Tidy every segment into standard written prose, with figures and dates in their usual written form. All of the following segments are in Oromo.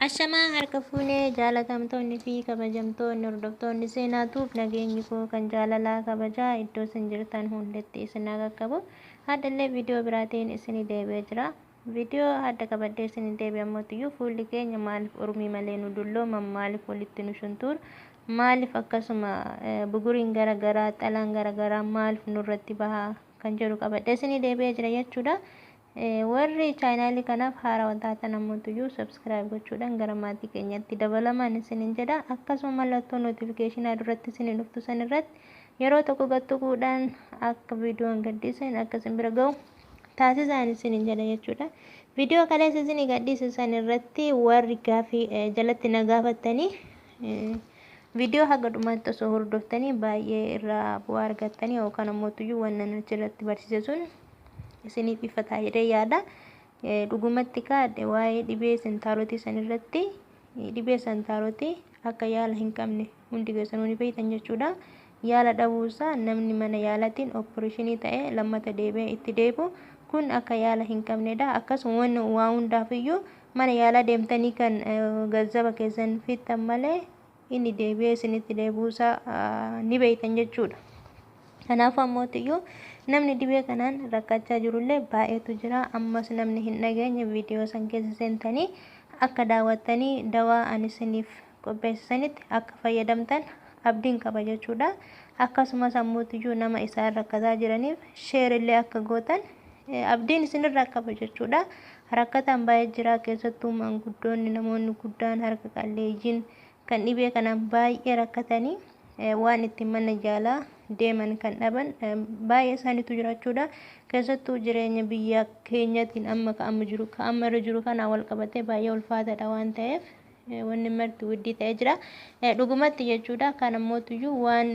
Ashamaa harka fuunee jaalatamtoonni fi kabajamtoonni hordoftoonni seenaatuuf nageenyi koo kan jaalalaa kabajaa iddoo isin jirtan hundatti isin haa qaqqabu. Haadhallee viidiyoo biraatiin isinii deebi'ee jira. Viidiyoo hadda qabadhee isinii deebi'e ammootiyyuu fuulli keenya maaliif urmii malee nu dullooma, maaliif walitti nu shuntuura, maaliif akkasuma buguriin garaagaraa, xalaan garaagaraa maaliif nurratti baha kan jedhu qabadhee isinii deebi'ee jira jechuudha. Warri chaanaalii kanaaf haarawaa taatan ammootiyyuu subscribe gochuudhaan gara maatii keenyatti dabalamaan isinin jedha. Akkasuma mallattoo notifiikeeshinaa duratti isinin dhuftu san irratti yeroo tokko gattuquudhaan akka viidiyoon gadhiisan akka isin bira ga'u taasisaan isinin jedha jechuudha. Viidiyoo kaleessa isinii gadhiise san irratti warri gaafii jalatti na gaafattanii viidiyoo haga dhumaatti osoo hordoftanii baay'ee irraa bu'aa argattanii yookaan ammootiyyuu wannan achirratti barsiise sun isiniif ifa ta'a jedhee yaada. Dhugumatti kaadhe waa'ee dhibee sentaarotii san irratti dhibee sentaarotii akka yaala hin qabne hundi keessanuu ni beektan jechuudha. Yaala dhabuusaa namni mana yaalaatiin opereeshinii ta'ee lammata deebi'ee itti deebi'u kun akka yaala hin qabnedha. Akkasuma wanni waa hundaafiyyuu mana yaalaa deemtanii kan gazzaba keessan fixxan malee inni deebi'ee isinitti deebi'uusaa ni beektan jechuudha. Kanaafuu ammootiyyuu namni dhibee kanaan rakkachaa jirullee baay'eetu jira. Ammas namni hin dhageenye viidiyoo san keessa seentanii akka daawwattanii dawaa ani isiniif qopheessisanitti akka fayyadamtan abdiin qaba jechuudha. Akkasumas ammootiyyuu nama isaan rakkataa jiraniif sheerillee akka gootan abdiin isinirraa qaba jechuudha. Rakkataan baay'ee jira, keessattuu maanguddoonni, namoonni guddaan, harka qalleeyyiin kan dhibee kanaan baay'ee rakkatanii waan ittiin mana yaalaa deeman kan dhaban baay'ee isaaniitu jira jechuudha. Keessattuu jireenya biyya keenyatiin amma ka amma jiru ka amma irra jiru kanaan wal qabatee baay'ee ulfaataadha waan ta'eef wanni marti widdii ta'ee jira. Dhugumatti jechuudha. Kan ammootiyyuu waan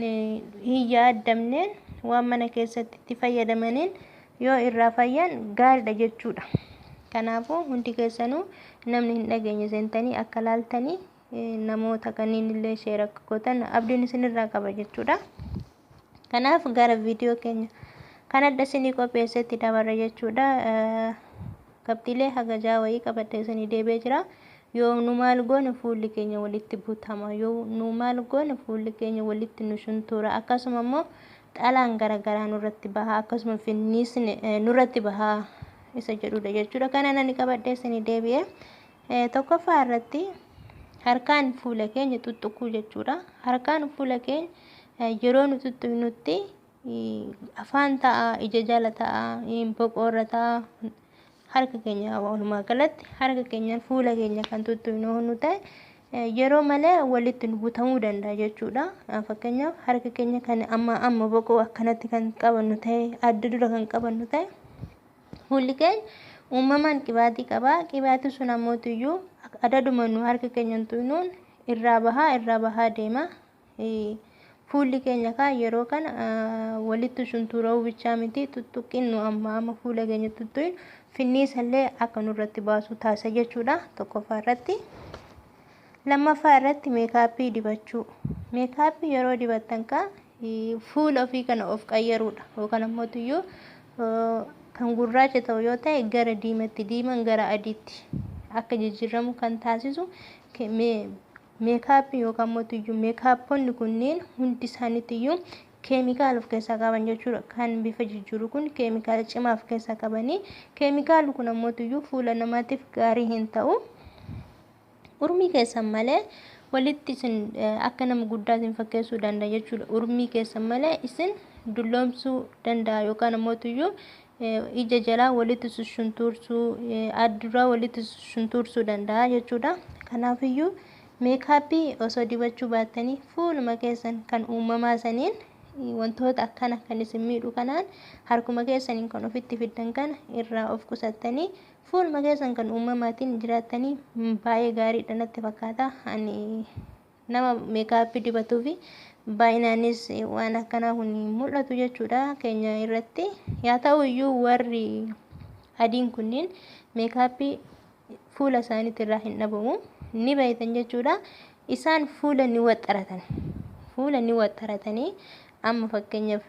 hin yaaddamneen waan mana keessatti itti fayyadamaniin yoo irraa fayyan gaariidha jechuudha. Kanaafuu hundi keessanuu namni hin dhageenye seentanii akka laaltanii namoota kanneen illee share akka gootan abdiin isinirraa qaba jechuudha. Kanaaf gara viidiyoo keenya kan adda isinii qopheessetti dabarra jechuudha. Qabxiilee haga ja'a wayii qabadhee isinii deebi'ee jira. Yoo nu maal goone fuulli keenya walitti butama, yoo nu maal goone fuulli keenya walitti nu shuntuura, akkasuma immoo xalaan garaagaraa nurratti baha, akkasuma finniisni nurratti baha isa jedhudha jechuudha. Kana nani qabadhee isinii deebi'e. Tokkoffaa irratti harkaan fuula keenya tuttuquu jechuudha. Harkaan fuula keenya yeroo nu tuttuqnutti afaan ta'a, ija jala ta'a, boqoorra ta'a. Harka keenya walumaa galatti harka keenyaan fuula keenya kan tuttuqnu nu ta'e yeroo malee walitti nu butamuu danda'a jechuudha. Fakkeenyaaf harka keenya kan amma amma boqoo akkanatti kan qabannu ta'e, adda dura kan qabannu ta'e, fuulli keenya uumamaan qibaatii qaba. Qibaatii sun ammootiyyuu adaduma nu harka keenya tuqnuun irraa bahaa deema. Fuulli keenya kaa yeroo kana walitti shuntuura'uu bichaa miti, tuttuqqiin nu amma amma fuula keenya tuttuqnu finniisallee akka nurratti baasu taasisa jechuudha. Tokkoffaa irratti. Lammaffaa irratti meekaappii dibachuu. Meekaappii yeroo dibattan kaa fuula ofii kana of qayyaruudha yookaan ammootiyyuu kan gurraacha ta'u yoo ta'e gara diimatti, diimaan gara adiitti akka jijjiiramu kan taasisu meekaappii yookaan ammootiyyuu meekaapponni kunneen hundi isaaniitiyyuu keemikaala of keessaa qaban jechuudha. Kan bifa jijjiiru kun keemikaala cimaa of keessaa qabanii, keemikaalli kun ammootiyyuu fuula namaatiif gaarii hin ta'u. Urmii keessan malee walitti isin akka nama guddaa isin fakkeessuu danda'a jechuudha. Urmii keessan malee isin dulloomsuu danda'a yookaan ammootiyyuu ija jalaa walitti shuntuursuu, adduraa walitti shuntuursuu danda'a jechuudha. Kanaafiyyuu meekaappii osoo dibachuu baattanii fuuluma keessan kan uumamaa saniin wantoota akkana kan isin miidhu kanaan harkuma keessaniin kan ofitti fiddan kana irraa of qusattanii fuuluma keessan kan uumamaatiin jiraattanii baay'ee gaariidha natti fakkaata. Ani nama meekaappii dibatuu fi baay'inaanis waan akkanaa kun mul'atu jechuudha keenya irratti. Yaa ta'u iyyuu warri adiin kunniin meekaappii fuula isaaniitti irraa hin dhabamu, ni beektan jechuudha. Isaan fuula ni waxxaratan. Fuula ni waxxaratanii amma fakkeenyaaf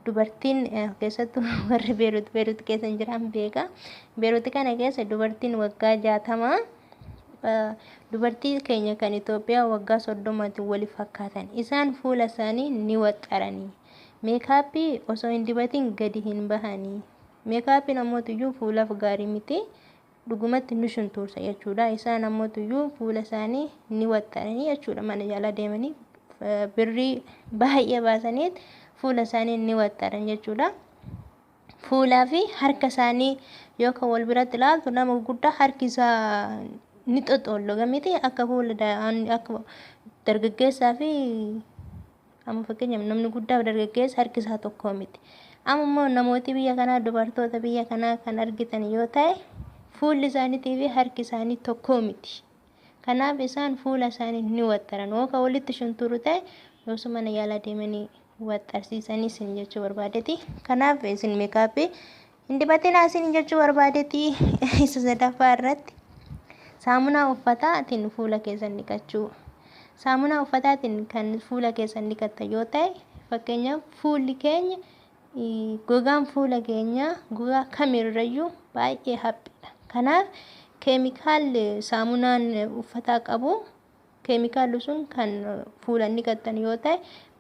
dubartiin keessattuu warri Beerut keessa jiran beeka. Beerut kana keessa dubartiin waggaa 60 dubartii keenya kan Itoophiyaa waggaa 30tti wali fakkaatan. Isaan fuula isaanii ni waxxaranii. Meekaappii osoo hin dibatin gadi hin bahanii. Meekaappiin ammootiyyuu fuulaaf gaarii miti. Dhugumatti nu shuntuursa jechuudha. Isaan ammootiyyuu fuula isaanii ni waxxaranii jechuudha. Mana yaalaa deemanii birrii baay'ee baasaniit fuula isaanii ni waxxaran jechuudha. Fuulaa fi harka isaanii yoo kan wal biratti ilaaltu, nama guddaa harki isaa ni xoxolloga miti? Akka fuula akka dargaggeessaa fi amma fakkeenyaaf namni guddaa fi dargaggeessa harki isaa tokko miti. Amma immoo namooti biyya kanaa, dubartoota biyya kanaa kan argitan yoo ta'e, fuulli isaaniitii fi harki isaanii tokko miti. Kanaaf isaan fuula isaanii ni waxxaran. Yoo kan walitti shunturu ta'e, osoo mana yaalaa deemanii waxxarsiisanii isin jechuu barbaadeeti. Kanaaf isin meekaappii hin dibatinaa isin jechuu barbaadeeti. Isa sadaffaa irratti, saamunaa uffataatiin fuula keessan dhiqachuu. Saamunaa uffataatiin kan fuula keessan dhiqattan yoo ta'e, fakkeenyaaf fuulli keenya, gogaan fuula keenyaa gogaa kamirrayyuu baay'ee haphiidha. Kanaaf keemikaalli saamunaan uffataa qabu, keemikaalli sun kan fuula dhiqattan yoo ta'e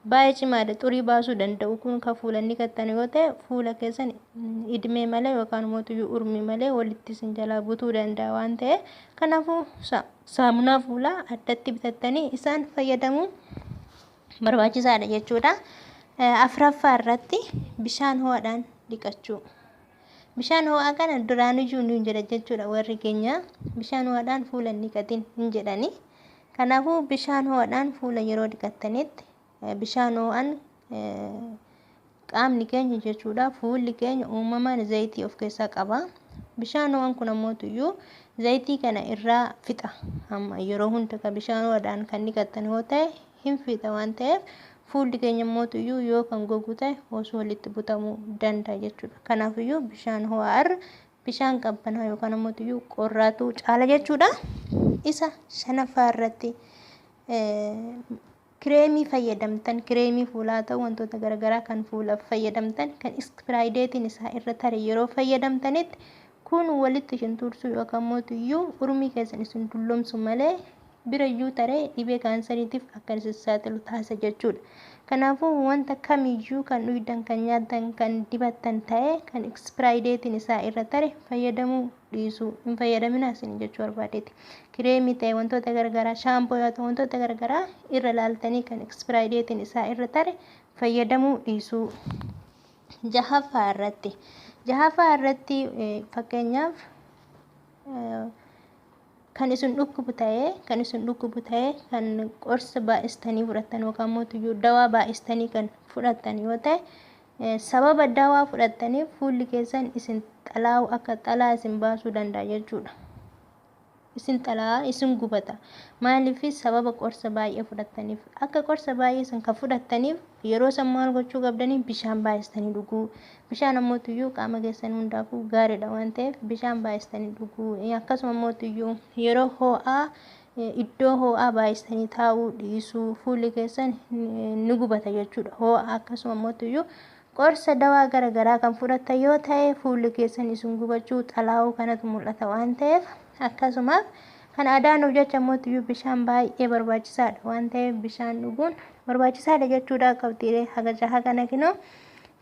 baay'ee cimaadha. Xurii baasuu danda'u kun kan fuula dhiqattan yoo ta'e, fuula keessan idmee malee yookaan immoo urmii malee walitti isin jalaa butuu danda'a waan ta'eef, kanaafuu saamunaa fuulaa addatti bitattanii isaan fayyadamuun barbaachisaadha jechuudha. Afuraffaa irratti, bishaan ho'aadhaan dhiqachuu. Bishaan ho'aa kana duraaniyyuu ni jedha jechuudha warri keenya, bishaan ho'aadhaan fuula hin dhiqatin hin jedhani. Kanaafuu bishaan ho'aadhaan fuula yeroo dhiqattanitti, bishaan ho'aan qaamni keenya jechuudha, fuulli keenya uumamaan zayitii of keessaa qaba. Bishaan ho'aan kun ammootuyyuu zayitii kana irraa fixa. Amma yeroo hunda kan bishaan ho'aadhaan kan dhiqattan yoo ta'e, hin fixa waan ta'eef, fuulli keenya ammootuyyuu yoo kan gogu ta'e osoo walitti butamuu danda'a jechuudha. Kanaafiyyuu bishaan ho'aa irra bishaan qabbanaa yookaan ammootuyyuu qorraatu caala jechuudha. Isa shanaffaa irratti, kireemii fayyadamtan, kireemii fuulaa ta'u, wantoota garaagaraa kan fuulaaf fayyadamtan, kan expiry dateiin isaa irra tare yeroo fayyadamtanitti, kun walitti isin tursuu yookaan mootiyyuu urmii keessan isin dullomsu malee birayyuu taree dhibee kaansariitiif akka isin saaxilu taasisa jechuudha. Kanaafuu wanta kamiyyuu kan dhugdan, kan nyaattan, kan dibattan ta'ee kan expiry dateiin isaa irra tare fayyadamuu dhiisuu, hin fayyadaminaa isin jechuu barbaadeeti. Kireemii ta'e, wantoota garaagaraa, shaampoo yoo ta'u, wantoota garaagaraa irra laaltanii kan expiry dateiin isaa irra tare fayyadamuu dhiisuu. Jahaffaa irratti, fakkeenyaaf kan isin dhukkubu ta'ee, kan qorsa baay'istanii fudhattan yookaan mootiyyuu dawaa baay'istanii kan fudhattan yoo ta'e, sababa dawaa fudhattaniif fuulli keessan isin xalaa'u, akka xalaa isin baasuu danda'a jechuudha. Isin xalaa, isin gubata. Maaliif? Sababa qorsa baay'ee fudhattaniif. Akka qorsa baay'ee san kan fudhattaniif, yeroo san maal gochuu qabdanii? Bishaan baay'istanii dhuguu. Bishaan ammootiyyuu qaama keessan hundaafuu gaariidha waan ta'eef, bishaan baay'istanii dhuguu. Akkasuma ammootiyyuu yeroo ho'aa iddoo ho'aa baay'istanii taa'uu dhiisuu, fuulli keessan ni gubata jechuudha. Ho'a akkasuma ammootiyyuu qorsa dawaa garaagaraa kan fudhattan yoo ta'e, fuulli keessan isin gubachuu, xalaa'uu kanatu mul'ata waan ta'eef, akkasumas kan adaanuuf jecha ammootiyyuu bishaan baay'ee barbaachisaadha waan ta'eef, bishaan dhuguun barbaachisaadha jechuudha. Qabxiilee haga jaha kana kinoo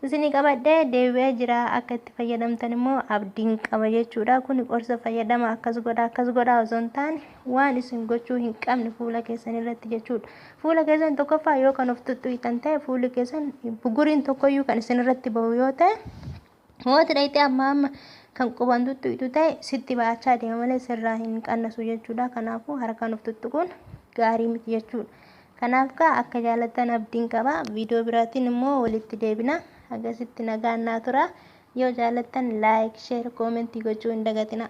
isinii qabadhee deebi'ee jira. Akka itti fayyadamtan immoo abdiin qaba jechuudha. Kun qorsa fayyadama, akkas godha, akkas godha osoo hin taane, waan isin gochuu hin qabne fuula keessan irratti jechuudha. Fuula keessan tokkoffaa yoo kan of tuttuqxan ta'e, fuulli keessan buguriin tokkoyyuu kan isin irratti bahu yoo ta'e, Hooti dhayitee amma amma kan quban tuttuqxu ta'e, sitti baachaa deema malee sirraa hin qannasu jechuudha. Kanaafuu harkaan of tuttuquun gaarii miti jechuudha. Kanaaf kaa akka jaallattan abdiin qaba. Viidiyoo biraatiin immoo walitti deebina. Agasitti nagaan naa tura. Yoo jaallattan like, share, comment gochuu hin dagatina.